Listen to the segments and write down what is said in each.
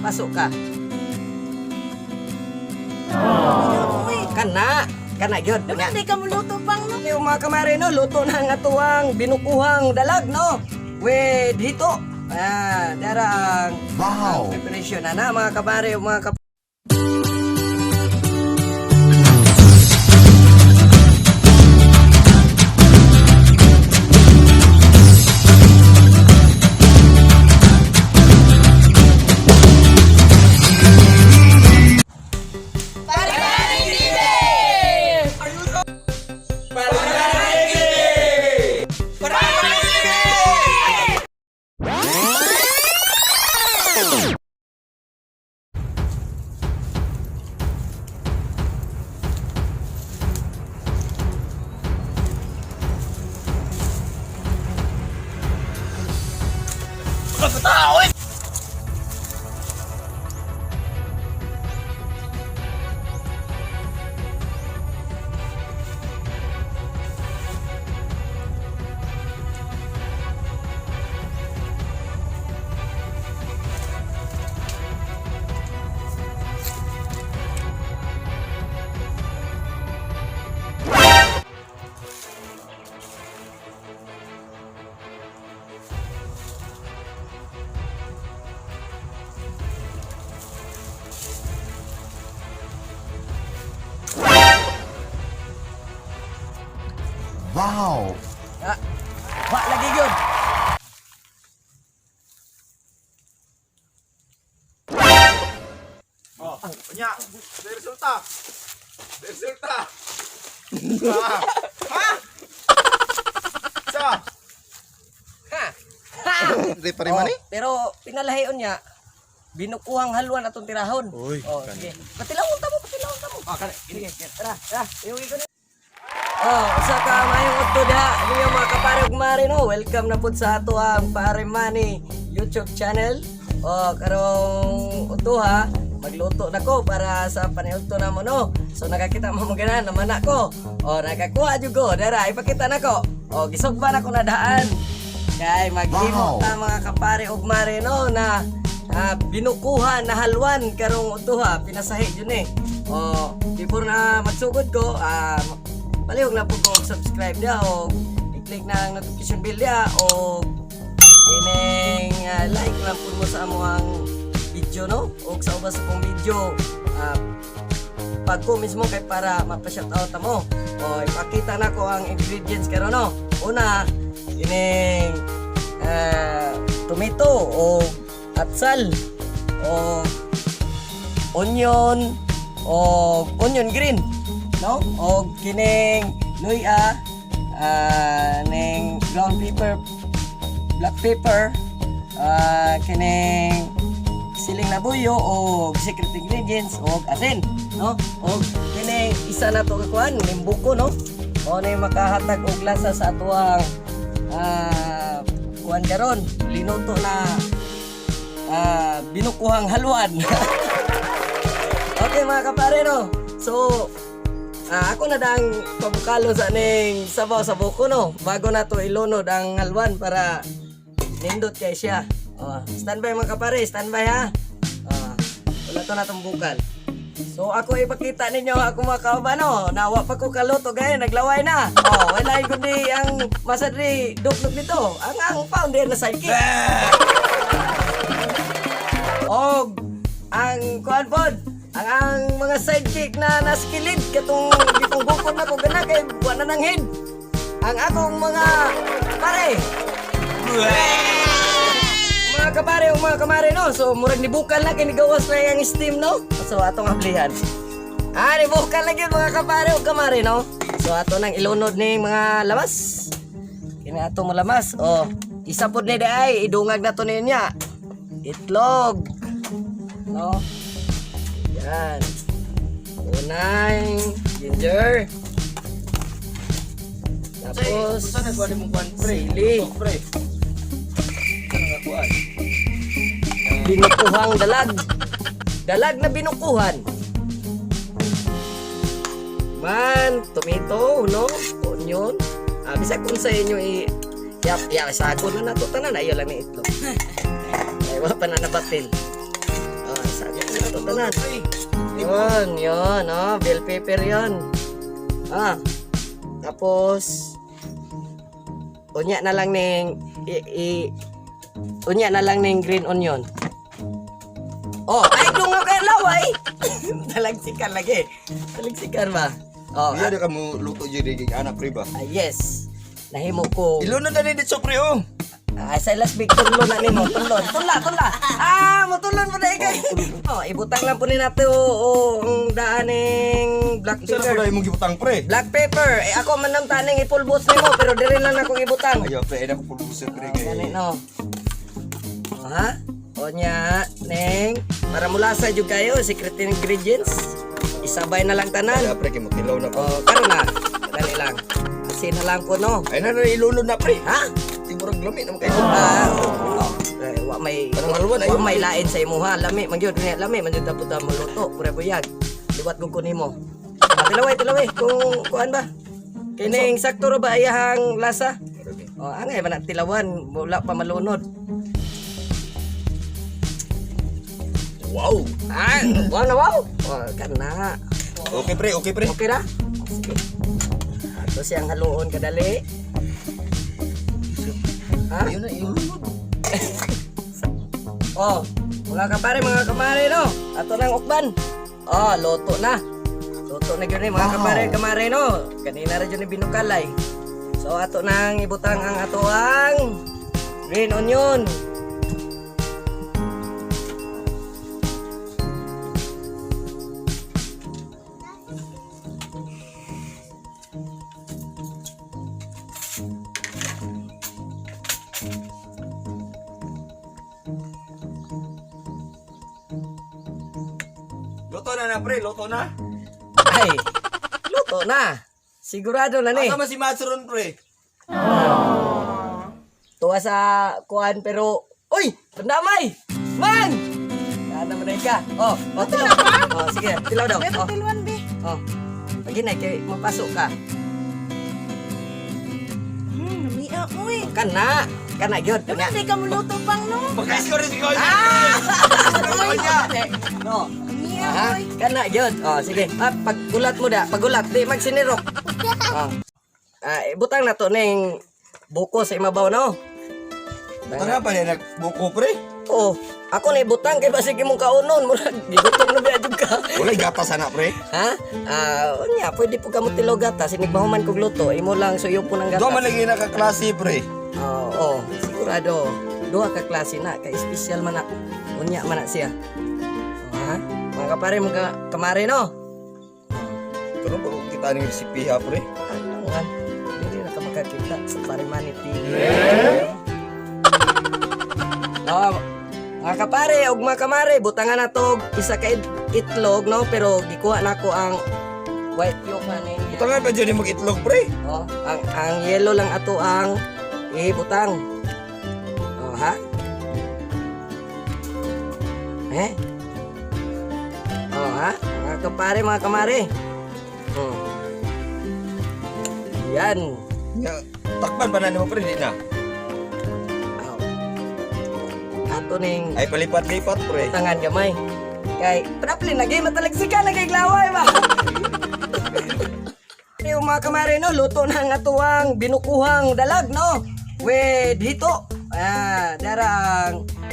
Pasok ka. Uy, Kana, kana gyud. naman di ka muluto pang no. Yung mga kamare no, luto na ang atuang binukuhang dalag no. With hito. Ah, dara ang, Wow. ang preparation na na mga kamare, mga kap. Wow. Ah, wa lagi gyud. Oh, nya, may resulta. May resulta. Ah. Ha? Sa? Ha. Hindi pa rin man eh. Oh, pero pinalahion niya binukuhang halwan atong tirahon. Uy, oh, kani. sige. Patilawon ta mo, patilawon ta mo. Ah, kani. Ini. Sige, tara, tara. Iuwi ko na. Oh, usa ka maayong udto diha ninyo mga kapare ug mare no. Welcome na pud sa ato ang Pare Manny YouTube channel. Oh, karong udto ha, magluto na ko para sa paniudto na mo no. So nakakita mo mo ganan naman ako. Oh, nakakuha jud ko. Dara, ipakita nako. Oh, gisugba na ko na daan. Kay maghimo Wow. ta mga kapare ug mare no na binukuha na halwan karong udto ha, pinasahi jud ni. Oh, before na magsugod ko, palihog na po ko og subscribe dia o i-click na ang notification bell dia o ining like lang po mo sa amoang video no o sa ubas kong video, pag ko mismo kay para mapa-shout out mo. O ipakita na ko ang ingredients karon no. Una, ining tomato o atsal o onion o onion green no o kining luya, ning ground pepper, black pepper, kining siling labuyo o secret ingredients o asin no o kining isa na to kakuan ning buko no o ni makahatag og lasa sa atuang kuan karon linuto na binukuhang halwan. Okay mga kapare no. So ako na dang pabukalo sa ning sabaw sa buko no. Bago na to ilunod ang halwan para nindot kay siya. Oh, standby mga kapare, standby ha. Oh, wala to na tong bukal. So ako ipakita ninyo ako mga kaubano, nawa pa ko kaluto gay naglaway na. Oh, wala kundi ang masadri duklok nito. Ang founder na sidekick. Og ang kuan pod, ang mga sidekick na naskilid katong gitong bukod na ko gana kay wa na nang head. Ang akong mga pare. Mga kapare o mga kamare no. So murag nibukal na kay nigawas na ang steam no. So atong ablihan. Nibukal na gyud mga kapare o kamare no. So ato nang ilunod ni mga lamas. Kini ato mo lamas. Oh, isa pod ni ay idungag na to ninya. Itlog. No? Yan. Unay, ginger. Tapos, Saan nagkuhan mong kuan pre? sili. Pre. Saan nagkuhan? Binukuhang dalag. Dalag na binukuhan. Man, tomato, no? Onion. Bisag kung sa inyo i yap, yap, sago na nato tanan ayo lang ni itlog. Ay, wala pa na nabatil. tanan. Yun, yun, oh, bell pepper yun. Ah. Tapos unya na lang ning i, i unya na lang ning green onion. Oh, ay dungo kay laway. Talagsikan lagi. Talagsikan ba? Oh, Iya ka mo luto jud di anak pre ba. ah, yes. Nahimo ko. Ilunod na ni dito pre oh. Ah, sa last big tulon na nimo, tulon. Tula, tula. Ah, mutulon mo na ikay. Oh, ibutang lang po ni nato oh, ang daan ning black Unsa na pepper. pala imong gibutang pre? Black pepper. Eh ako man nang taning ipulbos nimo pero diri lang akong ibutang. Ayo pre, ay ako pulbusin pre Oh, kay. gani no. Oh, ha? O nya, neng, para mulasa jud kayo secret ingredients. Isabay na lang tanan. Ay pre kay mo tilaw na ko. Oh, karon na. Dali lang. Asin na lang po no. Ay na na ilunod na pre. Ha? Di murag lami naman kayo. Ah, oh, eh, wa may Parang haluan, wa ayun. may lain sa imuha. Lami man gyud niya, lami man gyud tapos mo luto, pure buyag. Liwat kung kunimo. Ah, tilaway, tilaway kung kuan ba. Kining sakto ra ba iyahang lasa? Oh, angay man ang tilawan, wala pa malunod. Wow. Ah, wow na wow. Oh, kana. Okay pre, okay pre. Okay ra? Sige. Ato siyang haluon kadali. Ha? Ayun na ilunod. Oh, mga kapare, mga kamare, no? Ato nang ukban. Oh, luto na. Luto na gyud ni mga kapare, kamare, no? Kanina ra jud ni binukalay. So ato nang ibutang ang ato ang green onion. Luto na na pre, luto na. Ay, luto na. Sigurado na ni. Asa man si Matron pre? Tuwa sa kuan pero uy, pandamay. Man! Kana man ka. Oh, oh, tilaw. Oh, sige, tilaw daw. Meron Oh, tiluan be. oh. Pag kay mapasok ka. Namiya ko eh. Kana, kana gyud. Dama di ka muluto pang no. Pagka-score si Koy. Ah! No. Namiya Ha? ko eh. Kana gyud. Oh, sige. Ah, paggulat mo da, paggulat di magsinirok. Oh. Ah, ibutang na to ning buko sa imabaw no. Tara pa na nagbuko pre. Oh, ako na ibutang kay basig imong kaunon murag gigutom na biya jud ka. Walay gatas ana pre. Ha? Ah, unya pwede po ka mo tilog gatas inig mahuman kog luto, imo lang suyo po ng gatas. Doon man lagi nakaklase pre. Oo, oh, sigurado. Duha ka klase na kay special man na. Unya man na siya. Oh, ha? Mga kapare, mga kamare no. Pero ba kita ning recipe ha pre? Ano nga? Dili na ka makakita sa Parimani TV. Oh, mga kapare ug mga kamare, butangan na to og isa ka itlog no, pero gikuha nako ang white yolk na ninyo. Butangan pa dyan yung mag-itlog pre. Oh, ang yellow lang ato ang ibutang. Oh, ha? Eh? Oh, ha? Mga kapare, mga kamare. Oh. Yan. Nya, takpan pa na nimo pre di na. Aw. Ato ning Ay palipat-lipat pre. tangan gamay. Kay praplin lagi matalagsikan lagi glaway ba. Yung mga kamare no, luto na ang atuang binukuhang dalag no. With hito. Ah, dara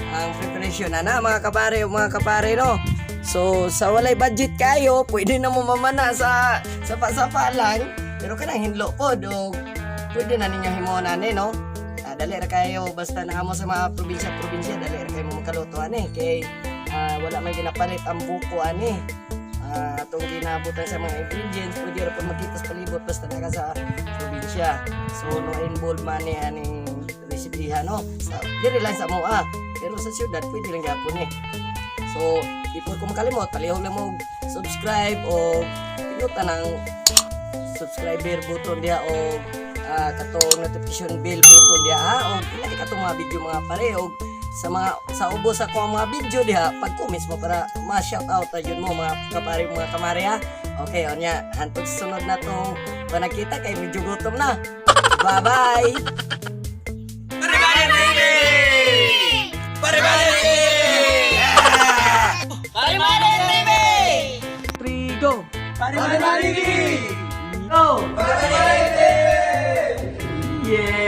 ang preparation na na mga kapare, mga kapare no. So sa walay budget kayo, pwede na mo mamana sa sapa-sapa lang. Pero kanang hinlo po do pwede na ninyo himuon ani no. Ah, dali ra kayo basta naamo sa mga probinsya-probinsya dali ra kayo mo makaluto ani kay wala may ginapalit ang buko ani. Ah, atong ginabutan sa mga ingredients pwede ra pud makita sa palibot basta naa ka sa probinsya. So no involve man ni aning recipe ha no. Sa diri lang sa moa. Pero sa syudad pwede lang gapon eh. So before ko makalimot, palihog lang mo subscribe o pinutan ang subscriber button diha o katong notification bell button diha ha o ilike katong mga video mga pare o sa mga sa ubos ako ang mga video diha pag comments mo para ma-shout out na yun mo mga kapare mga kamare ha. Okay, onya hantod sa sunod na tong panagkita kay medyo gutom na. Bye bye. Pare-pare! Pare-pare! Pare Pare-pare! Go! Yeah!